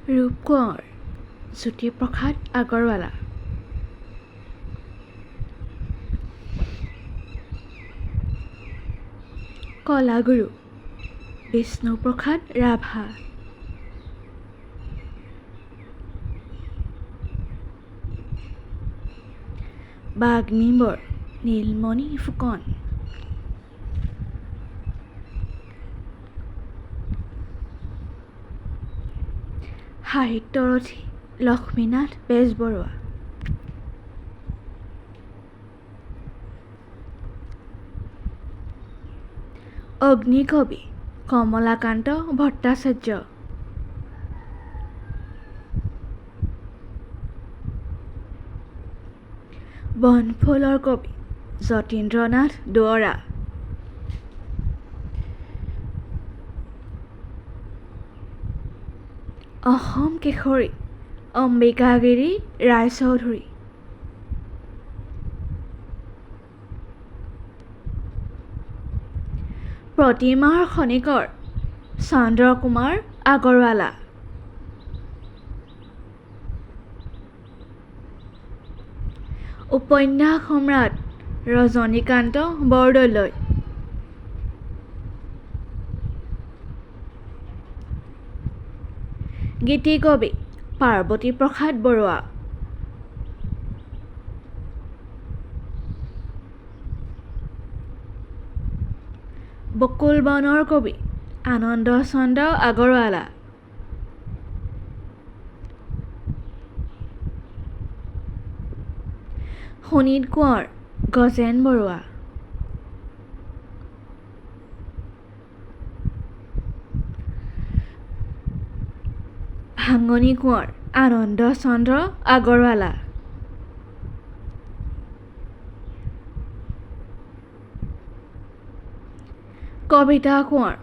ৰূপকোঁৱৰ জ্যোতিপ্ৰসাদ আগৰৱালা। কলাগুৰু বিষ্ণুপ্ৰসাদ ৰাভা। বাগ্মীবৰ নীলমণি ফুকন। সাহিত্যৰথী লক্ষ্মীনাথ বেজবৰুৱা। অগ্নিকবি কমলাকান্ত ভট্টাচাৰ্য। বনফুলৰ কবি যতীন্দ্ৰনাথ দুৱৰা। অসম কেশৰী অম্বিকাগিৰী ৰায়চৌধুৰী। প্ৰতিমাৰ খনিকৰ চন্দ্ৰকুমাৰ আগৰৱালা। উপন্যাস সম্ৰাট ৰজনীকান্ত বৰদলৈ। গীতিকবি পাৰ্বতী প্ৰসাদ বৰুৱা। বকুল বনৰ কবি আনন্দচন্দ্ৰ আগৰৱালা। শোণিত কোঁৱৰ গজেন বৰুৱা। ভাঙনি কোঁৱৰ আনন্দচন্দ্ৰ আগৰৱালা। কবিতা কোঁৱৰ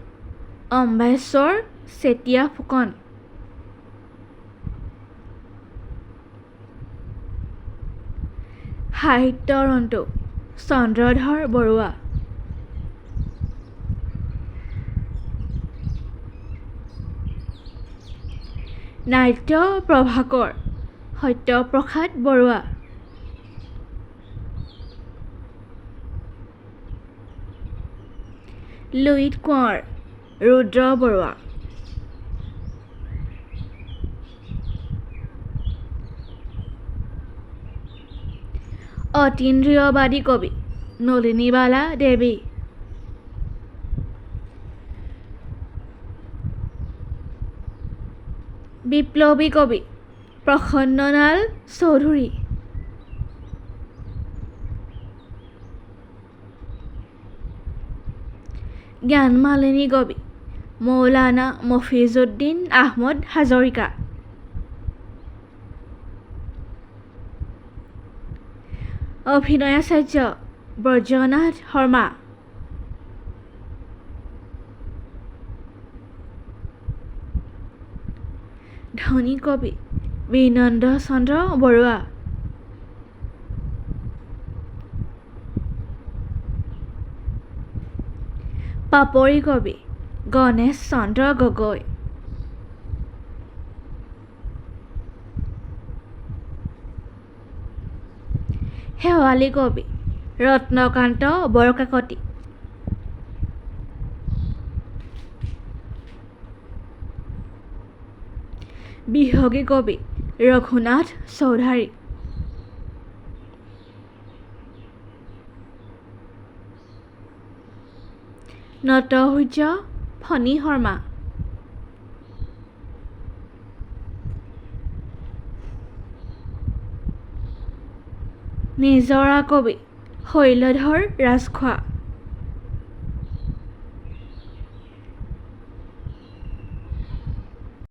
অম্বেশ্বৰ চেতিয়া ফুকন। সাহিত্যৰন্তু চন্দ্ৰধৰ বৰুৱা। নাট্য প্ৰভাকৰ সত্যপ্ৰসাদ বৰুৱা। লুইত কোঁৱৰ ৰুদ্ৰ বৰুৱা। অতীন্দ্ৰিয়বাদী কবি নলিনীবালা দেৱী। বিপ্লৱী কবি প্ৰসন্নলাল চৌধুৰী। জ্ঞানমালিনী কবি মৌলানা মফিজুদ্দিন আহমদ হাজৰিকা। অভিনয়াচাৰ্য ব্ৰজনাথ শৰ্মা। ধনী কবি বিনন্দ চন্দ্ৰ বৰুৱা। পাপৰি কবি গণেশ চন্দ্ৰ গগৈ। শেৱালি কবি ৰত্নকান্ত বৰকাকতি। বিহগী কবি ৰঘুনাথ চৌধাৰী। নটসূৰ্য ফণী শৰ্মা। নিজৰা কবি শৈলধৰ ৰাজখোৱা।